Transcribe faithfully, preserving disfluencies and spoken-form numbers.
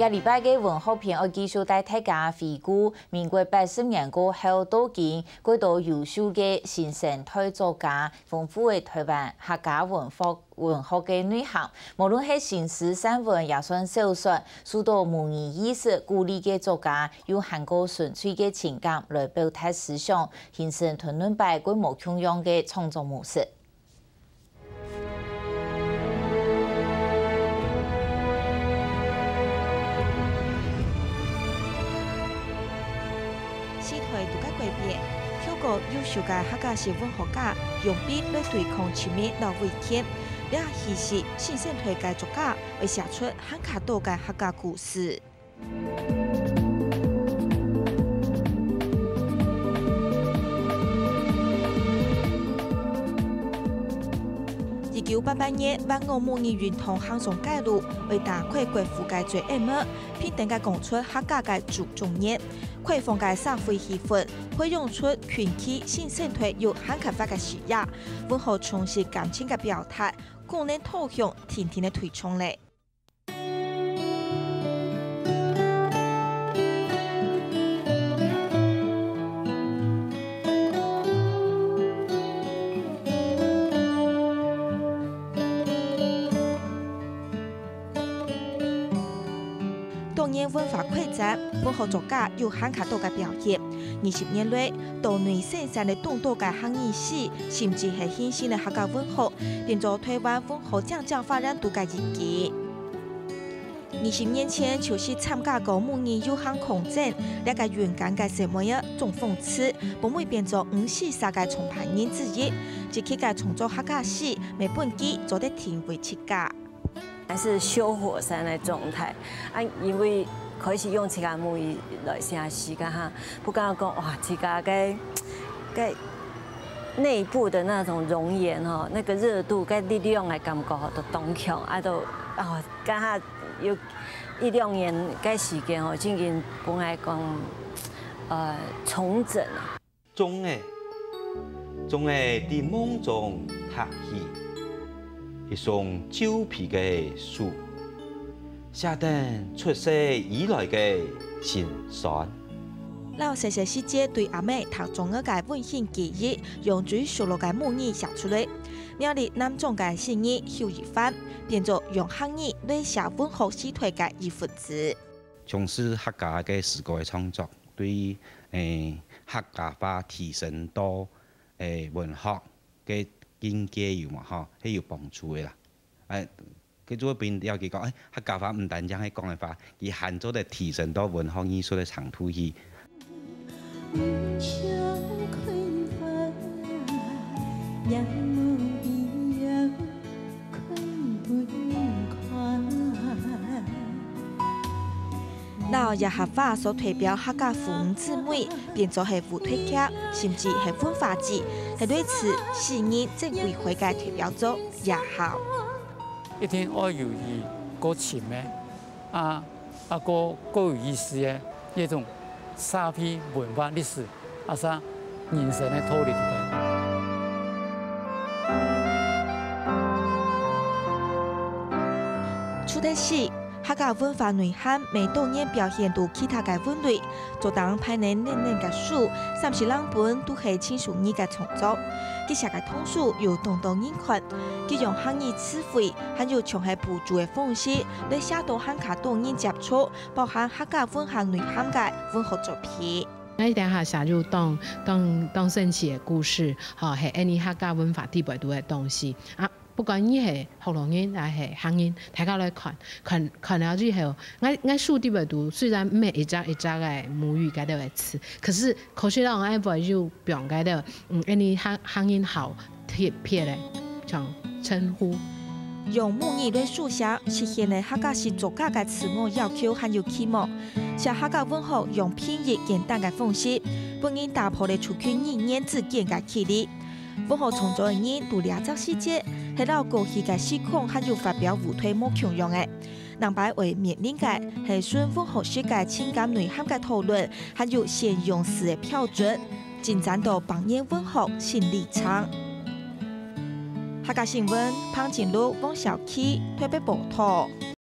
這禮拜个文學篇愛繼續帶大家回顧民國八十年過後到今，幾多優秀个新生代作家，豐富个臺灣客家文化文學个內涵。無論係新詩、散文，也算小說，受到母語意識鼓勵个作家，用還過純粹个情感來表達思想，形成同兩擺規模共樣个創作模式。 時代逐个改變，透過優秀个客家式文學家用筆來對抗殖民摎威權，這係新生代个作家愛寫出還較多个客家故事。 一九八八年，萬惡母語運動行上街路，為打開國父个罪惡幕，平等个講出客家个祖宗人。開放个社會氣氛，培養出群體新生代有還較闊个視野，文學充實感情个表達，功能導向定定个推崇咧。 多元文化擴展，文學作家有還較多个表現。二十年來，島內生產个眾多个客語詩，甚至係新興个客家文學，變做臺灣文 好漸漸發展到个一日。二十年前，就係參加過母語遊行抗爭，這个勇敢个細妹仔鍾鳳慈，本尾變做五四社个創辦人之一，積極个創作客家詩，乜分佢做得定位自家。還是修火山的狀態啊，因為開始用自家母語來寫詩，該下，不過講，哇，自家个，个 內部的那種熔岩哦，那個熱度跟力量的感覺哦，都當強啊，都哦，剛好有一兩年个時間哦，正經分𠊎講，呃，重整啊。鐘仔，鐘仔在夢中拍起，一雙皺皮个手，寫等出世以來个心酸。 摎細細時節對阿姆讀鐘仔个溫馨記憶，用最熟絡个母語寫出來。苗栗南庄个詩人邱一帆，變做用客語來寫文學詩體个一份子。從事客家个詩歌个創作，對，誒，客家話提升到，誒，文學个境界有無吼，係有幫助个啦。誒， 佢就會分了解講，誒，客家話毋單淨係講个話，佢還做得提升到文學藝術个程度去。 摎這下話所代表客家婦女姊妹，變做係舞台劇，甚至係文化祭，係類似四年正規會个代表作，也好。一定愛有佢過深个，啊，啊，過，過有意思个一種社會文化歷史，啊，啥人生个道理。除忒詩， 客家文化內涵乜當然表現到其他个文類，做得排等等等个書，三十零本都係親手人个創作。佢寫个童書有當多人看，佢用客語詞彙，還有像係補助个方式，來寫到還較多人接觸，包含客家文化內涵个文學作品。𠊎這下寫就當，當，當神奇个故事，吼，係𠊎俚客家文化底背肚个東西啊。 不管你係學老人還係客人，大家來看，看，看了之後，𠊎，𠊎手底背肚雖然毋係一隻一隻个母語該兜个詞，可是可惜𠊎會有放該兜，嗯，𠊎俚客，客人好特別个，像稱呼。用母語來書寫，實現了客家詩作家个自我要求還有期望。寫客家文學用平易簡單个方式，分人打破了族群語言之間个距離。 文學創作个人到這隻時節，係摎過去个時空還有發表舞台無共樣个。另擺會面臨个係純文學式个情感內涵个討論，還有選用詞个標準，進展到方言文學新里程。客家新聞，彭靜茹、汪小琪，台北報導。